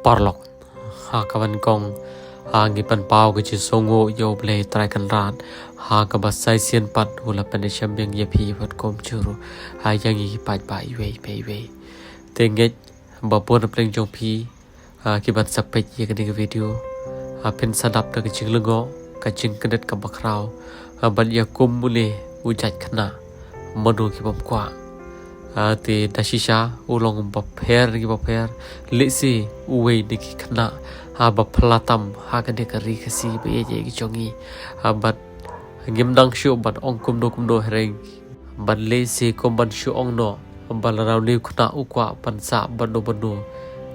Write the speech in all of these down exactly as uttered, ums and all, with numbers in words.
paralok. Ha kaba nyngkong, ha ngi pynpaw ka jingsngewnguh ïa U Blei Trai Kynrad, ha kaba sa shisien pat u la pynshem biang ïa phi bad kumjuh ruh ha ïa ngi ki paidbah iwei pa iwei. Te ngeit ba bun na pdeng jong phi, ha, ki ban sa peit ïa kane ka video, ha, phin sa dap da ka jinglyngngoh, ka jingkynduh kaba khraw, ha, ban ïa kum une u jait khynnah, mano ki bym kwah. Ha, te da shisha u long bapher ki bapher, lehse uwei na ki khynnah, ha, ba phylla tam ha kane ka ri Khasi ba ïeit ïeit ki jong ngi, ha, bad ngim nang shuh ban ong kumno kumno, hynrei bad lehse kum ban shu ong noh ba lada une u khynnah u kwah ban sah bad no bad no,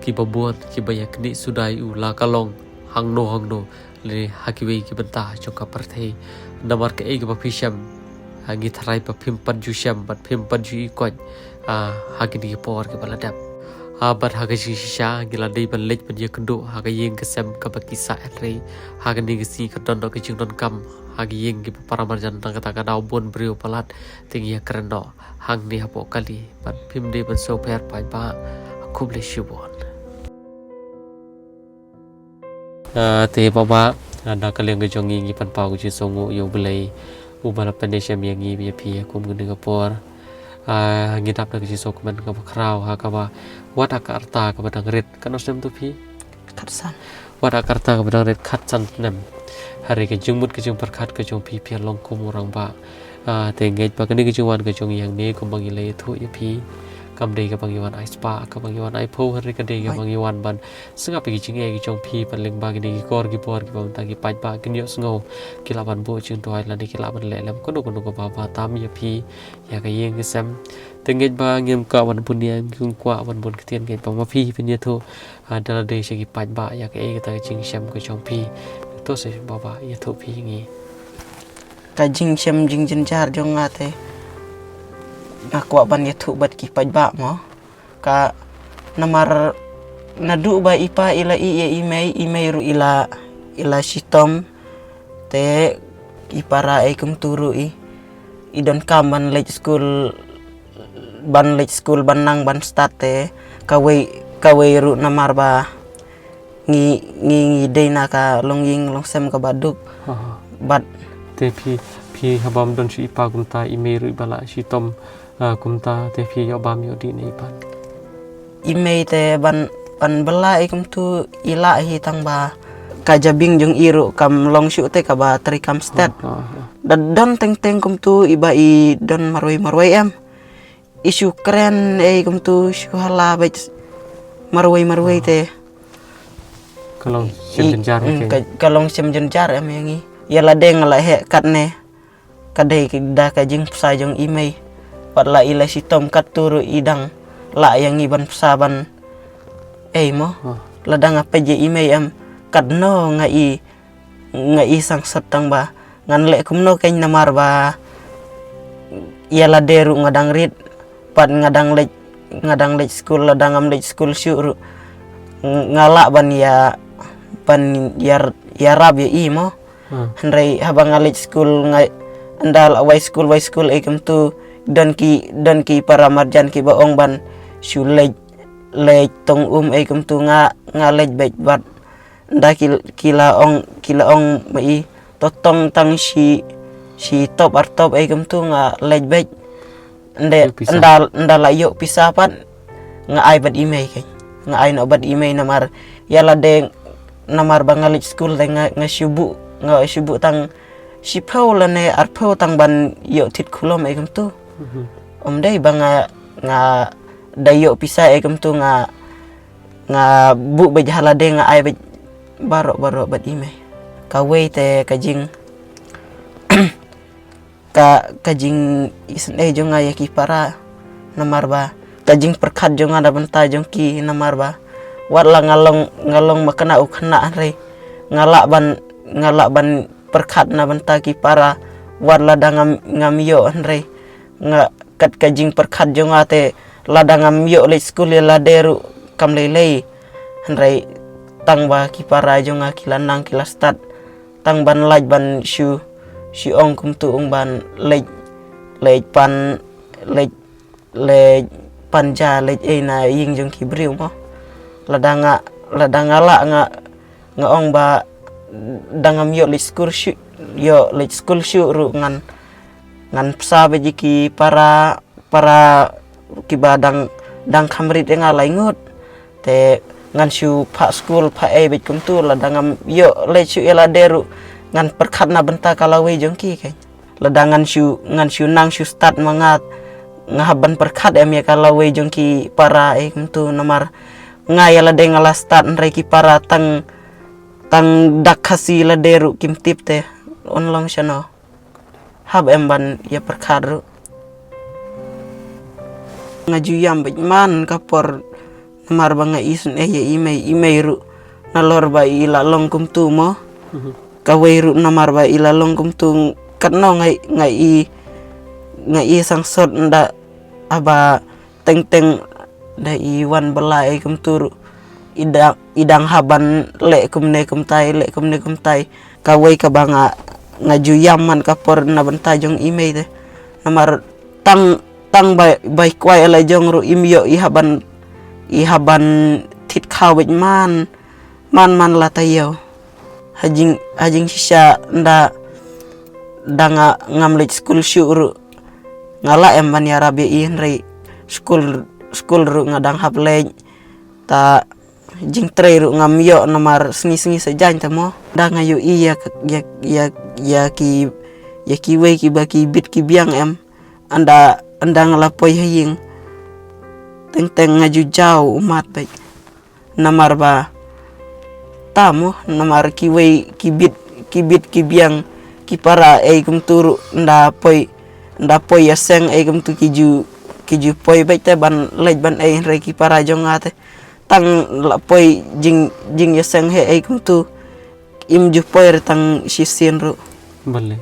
kiba bun kiba ïa knieh suda ïa u, la ka long hangno hangno, lane ha kiwei ki bynta jong ka pyrthei. Namar kaei kaba phi shem, ha, ngi tharai ba phim pat ju shem bad phim pat ju ïohi koit, ha, ha kine ki por kiba la dep. Ha, bad ha ka jingshisha ngi la dei ban leit ban ïakynduh ha ka ïing ka sem kaba ki sah, hynrei ha kane ka sngi ka don noh ka jingdonkam ha ka ïing kiba para marjan, na kata ka daw bun briew palat. Te ngi ïakren noh hangne hapoh kali bad phim dei ban sngewpher paidbah. Khublei shibun. Ah, te Bah Bah, ah, na ka liang ka jong ngi ngi pynpaw ka jingsngewnguh ïa U Blei uba la pynshem ïa ngi ïa phi ha kum kane ka por. Ah, ngi dap da ka jingsngewkmen kaba khraw ha kaba wat ha ka rta kaba dang rit. Katno snem to phi? Khatsan. Wat ha ka rta kaba dang rit khatsan snem. Hynrei ka jingmut ka jingpyrkhat ka jong phi, phi long kum u rangbah. Ah, te ngeit ba kane ka jingwan ka jong ngi hangne kumba ngi la ïathuh ïa phi, kam dei kaba ngi wan ai spah, kaba ngi wan ai phew, hynrei ka dei kaba ngi wan ban sngap ïa ki jingeh ki jong phi, ban lyngba kine ki kor ki bor kiba mynta ki paidbah kin ïohsngew, ki lah ban buh jingduwai lane ki lah ban leh lem kano kano kaba bha tam ïa phi, ïa ka ïing ka sem. Te ngeit ba ngim kwah ban bun ïa, ngim kwah ban bun ktien, ngeit ba ma phi phin ïathuh, ah, da lade sha ki paidbah ïa kaei kata ka jingshem ka jong phi. To sa Bah Bah ïathuh phi ïa ngi. Ka jingshem jingjynjar jong nga te nga kwah ban ïathuh bad ki paidbah mo. Ka namar naduh ba i pa i la ïeh ïa i mei, i mei ruh i la, i la shitom. Te i para ei kumtu ruh i, i donkam ban leit skul, ban leit skul ban nang ban stad te kawei, kawei ruh namar ba ngi, ngi, ngi dei na ka longïing longsem kaba duk. Aha. Bad te phi, phi haba ym don shuh i pa kumta, i mei ruh i ba la shitom, ah, kumta, te phi ïoh bam ïoh dih ne i pan? I mei te ban, ban bylla ei kumtu i lah hi, tang ba ka jabieng jong i ruh kam long shuh te kaba treikam stet. Ah, ah, ah. Da don teng teng kumtu i ba i don marwei marwei em. I shu kren ei kumtu shu hala beit marwei marwei te. Ka long shem jynjar, mm, ka, ka long shem jynjar em ïa ngi. Ïa lade nga la heh katne ka dei da ka jingpynsah jong i mei. Wat la i la shitom katto ruh i dang lah ïa ngi ban pynsah ban ei mo. Ah. Lada nga peit ïa i mei em, katno nga i, nga i sangsot, tang ba ngan leh kumno keiñ namar ba ïa lade ruh nga dang rit, pat nga dang leit, nga dang leit skul, lada ngam leit skul shuh ruh nga lah ban ïa, ban ïa, ïarap ïa i mo. Hmm. Hynrei haba nga leit skul nga, ynda la wai skul, wai skul ei kumtu, don ki, don ki para marjan kiba ong ban shu leit, leit tong um ei kumtu, nga, nga leit beit bad ynda ki, ki la ong, ki la ong ma i to tong tang shi, shi top ar top ei kumtu, nga leit beit. Ynda, ïoh pisa. Ynda, ynda la ïoh pisa pat nga ai bad i mei keiñ. Nga ai noh bad i mei namar ïa lade namar ba nga leit skul te nga, nga shu buh, nga shu buh tang shiphew lane arphew tang ban ïoh thied khulom ei kumtu. Mhm. Ym dei ba nga, nga da ïoh pisa ei kumtu nga, nga buh beit ha lade, nga ai beit baroh baroh bad i mei. Kawei te ka jing, ka, ka jingisynei jong nga ïa ki para namar ba ka jingpyrkhat jong nga na bynta jong ki namar ba wat la nga long, nga long ma kane u khynnah hynrei nga lah ban, nga lah ban pyrkhat na bynta ki para wat lada ngam, ngam ïoh hynrei nga, kat ka jingpyrkhat jong nga te lada ngam ïoh leit skul ïa lade ruh kam lei lei. Hynrei tang ba ki para jong nga ki la nang ki la stad, tang ban leit ban shu, shu ong kumtu ong ban leit, leit pan, leit, leit pan ja leit ei na ïing jong ki briew mo. Lada nga, lada nga lah nga, nga ong ba da ngam ïoh leit skul shuh, ïoh leit skul shuh ruh ngan, ngan pynshai bad ïa ki para, para kiba dang, dang kham rit ïa nga lai ngut. Te ngan shu phah skul phah ei bad kumtu, lada ngam ïoh leit shuh ïa lade ruh ngan pyrkhat na bynta ka lawei jong ki, kan. Lada ngan shu, ngan shu nang shu stad ma nga, nga hap ban pyrkhat em ïa ka lawei jong ki para ei kumtu, namar nga ïa lade nga la stad, hynrei ki para tang, tang dak Khasi lade ruh kim tip te un long shano. Hap em ban ïa pyrkhat ruh. Nga ju ïam bad man ka por, namar ba nga isynei ïa i mei, i mei ruh nalor ba i la long kumtu mo. Mhm. Kawei ruh namar ba i la long kumtu, katno nga, nga i, nga i sangsot nda, haba teng teng da i wan bylla ei kumtu ruh, i da, i dang hap ban leh kumne kumtai, leh kumne kumtai. Kawei kaba nga, nga ju ïam man ka por na bynta jong i mei te. Namar tang, tang bai, bai kwai la jong ruh im ïoh, i hap ban, i hap ban thied khaw bad man, man man la taïew. Ha jing, ha jingshisha nda, da nga ngam leit skul shuh ruh nga lah em ban ïarap ïa i, hynrei skul, skul ruh nga dang hap leit. Ta jingtrei ruh ngam ïoh namar sngi sngi sa jaiñ te mo. Da nga ïohi ïa, ïa, ïa, ïa ki, ïa kiwei kiba ki bit ki biang em. Ynda, ynda nga la poi ha ïing, teng teng nga ju jaw ummat bad. Namar ba, ta mo, namar kiwei ki bit, ki bit ki biang ki para ei kumtu ruh, ynda poi, ynda poi ïaseng ei kumtu ki ju, ki ju poi bad te ban leit ban ei, hynrei ki para jong nga te tang la poi jing, jingïaseng hi ei kumtu, im ju poi re tang shisien ruh. Balei?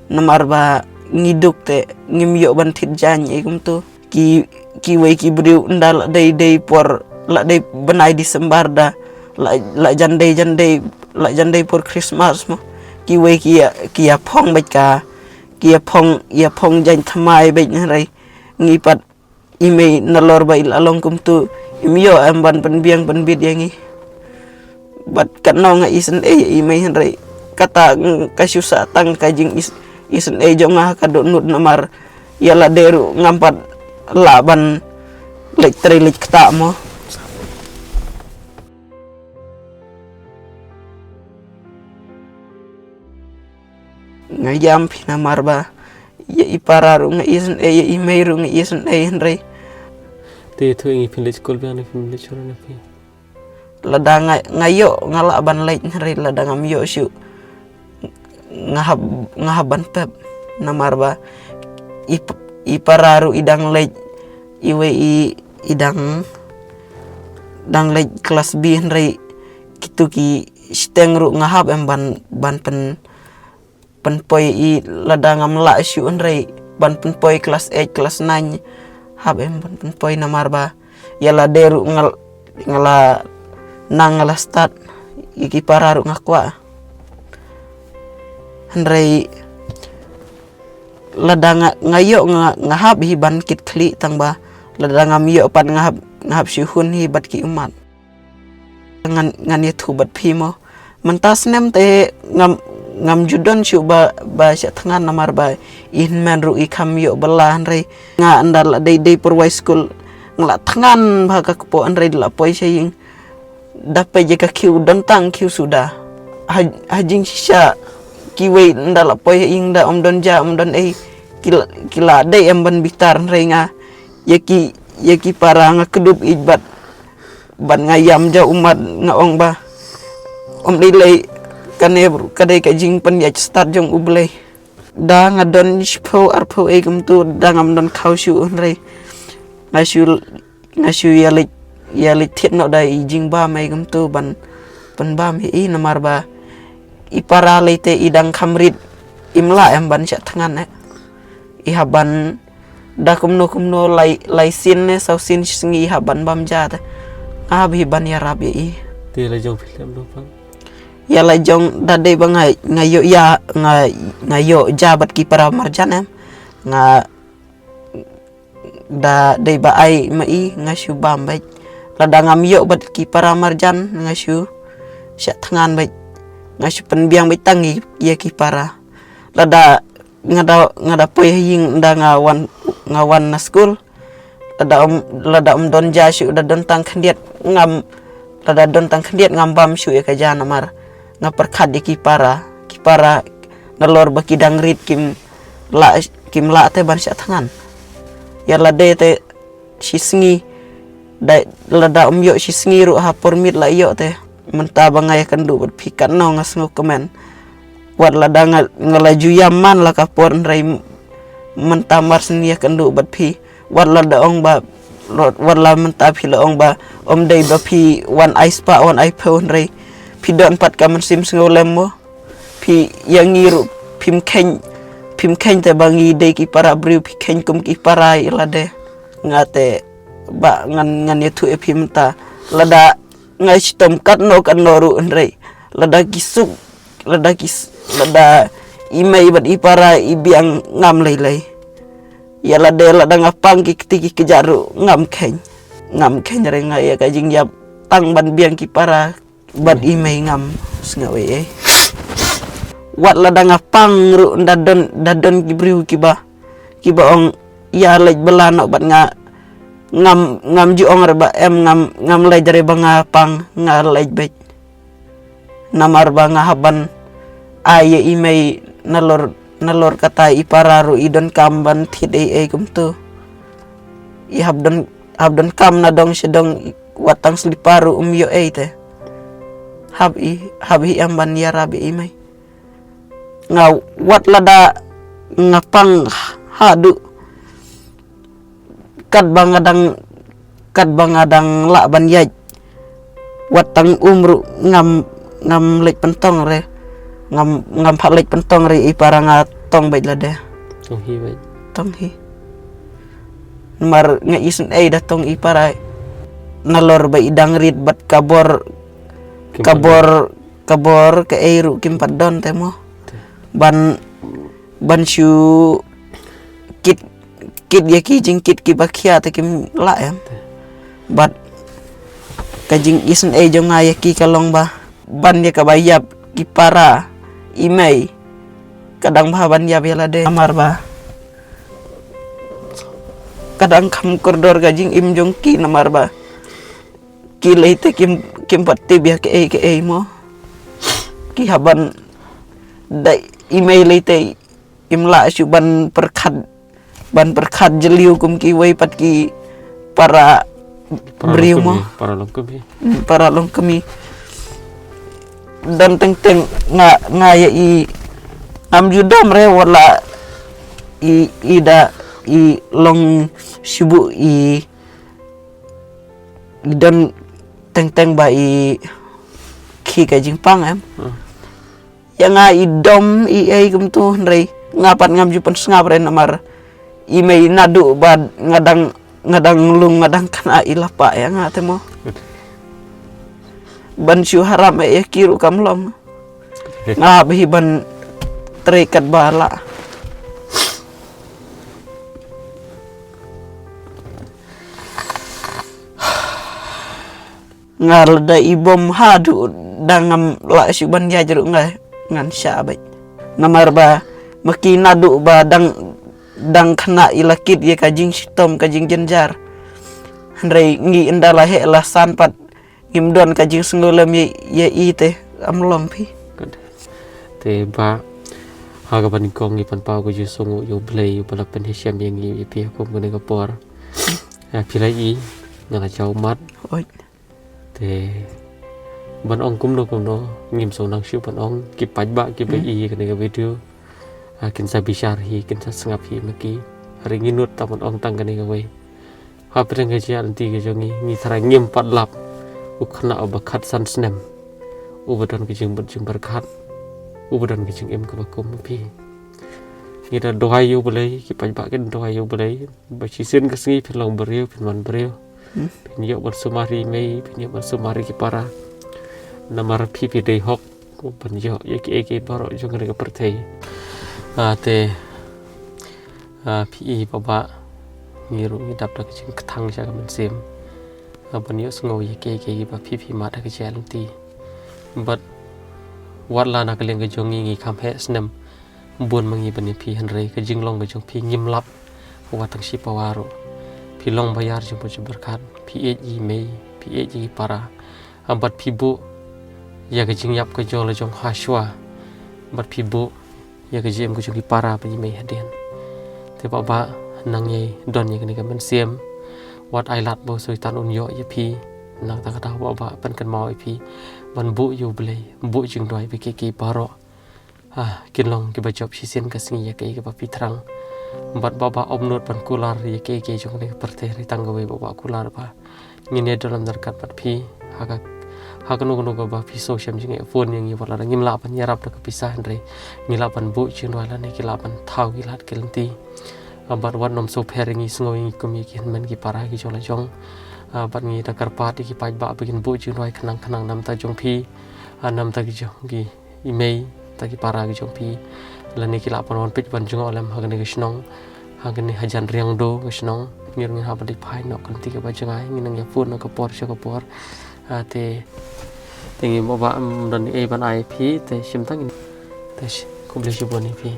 Namar ba ngi duk te ngim ïoh ban thied jaiñ ei kumtu. Ki, kiwei ki briew ynda la dei, dei por, la dei bnai December da, la, la jan dei, jan dei, la jan dei por Christmas mo. Kiwei ki ïa, ki ïa phong bad ka, ki ïa phong, ïa phong jaiñ thymmai bad, hynrei ngi pat i mei nalor ba i la long kumtu, im ïoh em ban pynbiang pynbit ïa ngi. Bad katno nga isynei ïa i mei, hynrei kata ka shu sah tang ka jing is, isynei jong nga ha ka dohnud, namar ïa lade ruh ngam pat lah ban leit trei leit ktah mo. Nga ïam phi namar ba ïa i para ruh nga isynei, ïa i mei ruh nga isynei, hynrei. Te tu ngi phin leit skul biang ne phin leit shuh ne phi? Lada nga, nga ïoh nga lah ban leit, hynrei lada ngam ïoh shuh nga hap, nga hap ban pep. Namar ba i, i para ruh i dang leit, iwei i, i dang, dang leit klas B, hynrei kitu ki shiteng ruh nga hap em ban, ban pyn, pynpoi i, lada ngam lah shuh hynrei ban pynpoi klas eight, klas nine, hap em ban pynpoi namar ba ïa lade ruh nga, nga la nang, nga la stad, ïa ki para ruh nga kwah. Hynrei lada nga, nga ïoh nga, nga hap hi ban kit khlieh, tang ba lada ngam ïoh pat nga hap, nga hap shu hun hi bad ki ummat. Ngan, ngan ïathuh bad phi mo. Mynta snem te ngam, ngam ju don shuh ba, ba shah thngan namar ba i hynmen ruh i kham ïoh bylla, hynrei nga ynda la dei, dei pyrwai skul nga la thngan bha ka kpoh, hynrei la poi sha ïing. Da peit ïa ka khiew, don tang khiew suda. Ha, ha jingshisha kiwei ynda la poi ha ïing da ym don ja ym don ei, ki la, ki la dei em ban bitar, hynrei nga ïa ki, ïa ki para nga kdup ïeit bad, bad nga ïam ja ummat, nga ong ba ym dei lei, kane ka dei ka jingpynïaid stad jong U Blei. Da nga don shiphew arphew ei kumtu, da ngam don khaw shuh, hynrei nga shu, nga shu ïa leit, ïa leit thied noh da i jingbam ei kumtu ban pynbam ïa i, namar ba i para lei te i dang kham rit, im lah em ban shah thngan eh. I hap ban da kumno kumno lai, lai sien ne saw sien shi sngi i hap ban bam ja te. Nga hap hi ban ïarap ïa i. Te la jong phi lem do pang? Ïa la jong da dei ba nga, nga ïoh ïa, nga, nga ïoh ja bad ki para marjan em. Nga da dei ba ai ma i nga shu bam bad. Lada ngam ïoh bad ki para marjan nga shu shah thngan bad nga shu pynbiang bad tang ïa ki para. Lada nga da nga da poi ha ïing da nga wan nga wan na skul. Lada um lada um don ja shu da don tang khyndiat ngam lada don tang khyndiat ngam bam shu ïa ka ja namar nga pyrkhat ïa ki para ki para nalor ba ki dang rit kim la kim la te ban shah thngan. Ïa lade te shi sngi da lada um ïoh shi sngi ruh ha por miet la ïoh te mynta ba nga ïa kynduh bad phi katno nga sngew kmen. Wat lada nga nga la ju ïam man la ka por hynrei mynta mar syn ïa kynduh bad phi. Wat lada ong ba wat la mynta phi la ong ba um dei ba phi wan ai spah wan ai phew hynrei phi don pat ka mynsiem sngewlem mo. Phi ïa ngi ruh phim kheiñ phim kheiñ te ba ngi dei ki para briew phi kheiñ kum ki para ïa lade. Nga te ba ngan ngan ïathuh ïa phi mynta lada nga shitom katno katno ruh hynrei lada ki suk lada ki lada i mei bad i para i biang ngam lei lei. Ïa lade lada nga pang ki kti ki kjat ruh ngam kheiñ ngam kheiñ re nga ïa ka jingïap tang ban biang ki para bad i mei ngam sngew ei ei. Wat lada nga pang ruh da don da don ki briew kiba kiba ong ïa leit bela noh bad nga ngam ngam ju ong re ba em ngam ngam leit re ba nga pang nga leit beit. Namar ba nga hap ban ai ïa i mei nalor nalor kata i para ruh i don kam ban thied ei ei kumtu. I hap don hap don kam na dong sha dong wat tang slipar ruh um ïoh ei te. Hap i hap i em ban ïarap ïa i mei. Nga wat lada nga pang haduh katba nga dang katba nga dang lah ban ïaid wat tang um ruh ngam ngam leit pyntong re ngam ngam phat leit pyntong re i para nga tong beit lade. Tong hi beit. Tong hi. Namar nga isynei da tong i para nalor ba i dang rit bad ka bor ka bor ka bor ka ei ruh kim pat don te mo. Ban ban shu kit kit ïa ki jingkit kiba khia te kim lah em. Bad ka jingisynei jong nga ïa ki ka long ba ban ïa kaba ïap ki para i mei ka dang bha ban ïap ïa lade namar ba ka dang kham kordor ka jingim jong ki namar ba ki lei te kim kim pat tip ïa kaei kaei mo. Ki hap ban da i mei lei te im lah shu ban pyrkhat ban pyrkhat jylliew kum kiwei pat ki para briew mo. Para long kmie. Para long kmie. Don teng teng nga nga ïa i ngam ju dom re wat la i i da i long shu buh i i don teng teng ba i khie ka jingpang em. Ïa nga i dom i ei kumtu hynrei nga pat ngam ju pynsngap re namar i mei naduh ba nga dang nga dang lung nga dang khynnah i la pah ïa nga te mo. Ban shu haram ïa ki ruh kam long. Nga hap hi ban trei katba lah. Nga lada i bom haduh da ngam lah shu ban ïaid ruh nga ngan shah beit. Namar ba ma ki naduh ba dang dang khynnah i la kit ïa ka jingshitom ka jingjynjar. Hynrei ngi ynda la heh la san pat ngim don ka jingsngewlem ïa ïa i te am long phi. Te ba ha kaba nyngkong ngi pynpaw ka jingsngewnguh ïa U Blei uba la pynhishem ïa ngi ïa phi ha kum kane ka por. Ïa phi la i nga la jaw mat. Te ban ong kumno kumno ngim sngewsih ban ong ki paidbah kiba i kane ka video. Kin sa bishar hi kin sa sngap hi ma ki. Hynrei ngi nud tang ban ong tang kane kawei. Ha pdeng ka jingïaid lynti ka jong ngi ngi tharai ngim pat lap u khynnah uba khatsan snem uba don ka jingmut jingpyrkhat uba don ka jingim kaba kum ma phi. Ngi da duwai ïa U Blei ki paidbah kin duwai ïa U Blei ba shisien ka sngi phin long briew phin wan briew. Phin ïoh ban sumar ïa i mei phin ïoh ban sumar ïa ki para. Namar phi phi dei hok ban ïoh ïa kiei kiei baroh jong kane ka pyrthei. Te phi i paba ngi ruh ngi dap da ka jingkthang sha ka mynsiem. Ban ïohsngew ïa kiei kiei ba phi phi mad ha ka jingïaid lynti. Bad wat la na ka liang ka jong ngi ngi kham heh snem bun ma ngi ban ïa phi, hynrei ka jinglong ka jong phi ngim lap wat tang shi pawa ruh. Phi long ba ïar jingpyrkhat, phi ïeit ïa i mei, phi ïeit ïa i para. Bad phi buh ïa ka jingïap ka jong la jong ha shuwa. Bad phi buh ïa ka jingim ka jong ki para bad i mei hadien. Te Bah Bah, nang ïai don ïa kane ka mynsiem, wat ai lad ba u Soitan un ïoh ïa phi. Nangta ka daw Bah Bah, pynkynmaw ïa phi ban buh ïa u Blei, buh jingduwai ba kiei kiei baroh, ah, kin long kiba jop shisien ka sngi ïa kaei kaba phi thrang. Bad Bah Bah, ym nud ban kular ïa kiei kiei jong kane ka pyrthei, hynrei tang kawei Bah Bah, kular ba ngin ïa don lem ryngkat bad phi ha ka, ha kano kano kaba phi sngew shem jingeh, phone ïa ngi. Wat lada ngim lah ban ïarap da ka pisa, hynrei ngi lah ban buh jingduwai lane ki lah ban thaw ki lad ki lynti. Ah, bad wat nym sngewpher ïa ngi, sngew ïa ngi kum ïa ki hynmen ki para ki jong la jong. Ah, bad ngi da kyrpad ïa ki paidbah ba kin buh jingduwai khnang khnang namta jong phi, ah, namta ki jong ki i mei, ta ki para ki jong phi. Lane ki lah ban wan peit ban jngoh lem ha kane ka shnong, ha kane hajan Riangdo ka shnong. Ngi ruh ngin hap ban leit phai noh ka lynti kaba jngai, ngin nang ïa phone na ka por sha ka por. Ah, te, te ngi Bah Bah, ym don ei ban ai phi, te shim tang ngin. Te shi-, khublei shibun ïa phi.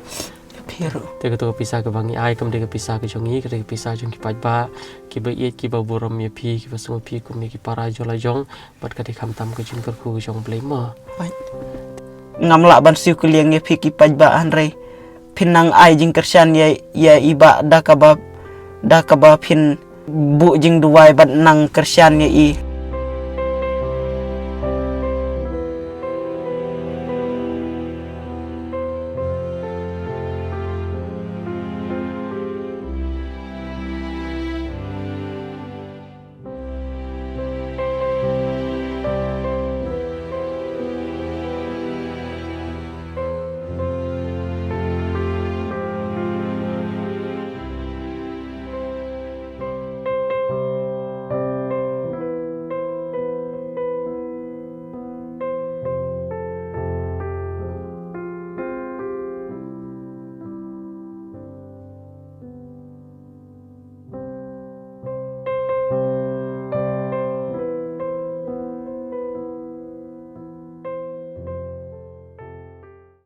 Phi ruh. Te kato ka pisa kaba ngi ai kam dei ka pisa ka jong ngi, ka dei ka pisa jong ki paidbah kiba ïeit, kiba burom ïa phi, kiba sngew phi kum ïa ki para jong la jong. Bad ka dei khamtam ka jingkyrkhu ka jong u Blei mo. Ngam lah ban siew kylliang ïa phi ki paidbah, hynrei phin nang ai jingkyrshan ïa, ïa i Bah da kaba, da kaba phin buh jingduwai bad nang kyrshan ïa i.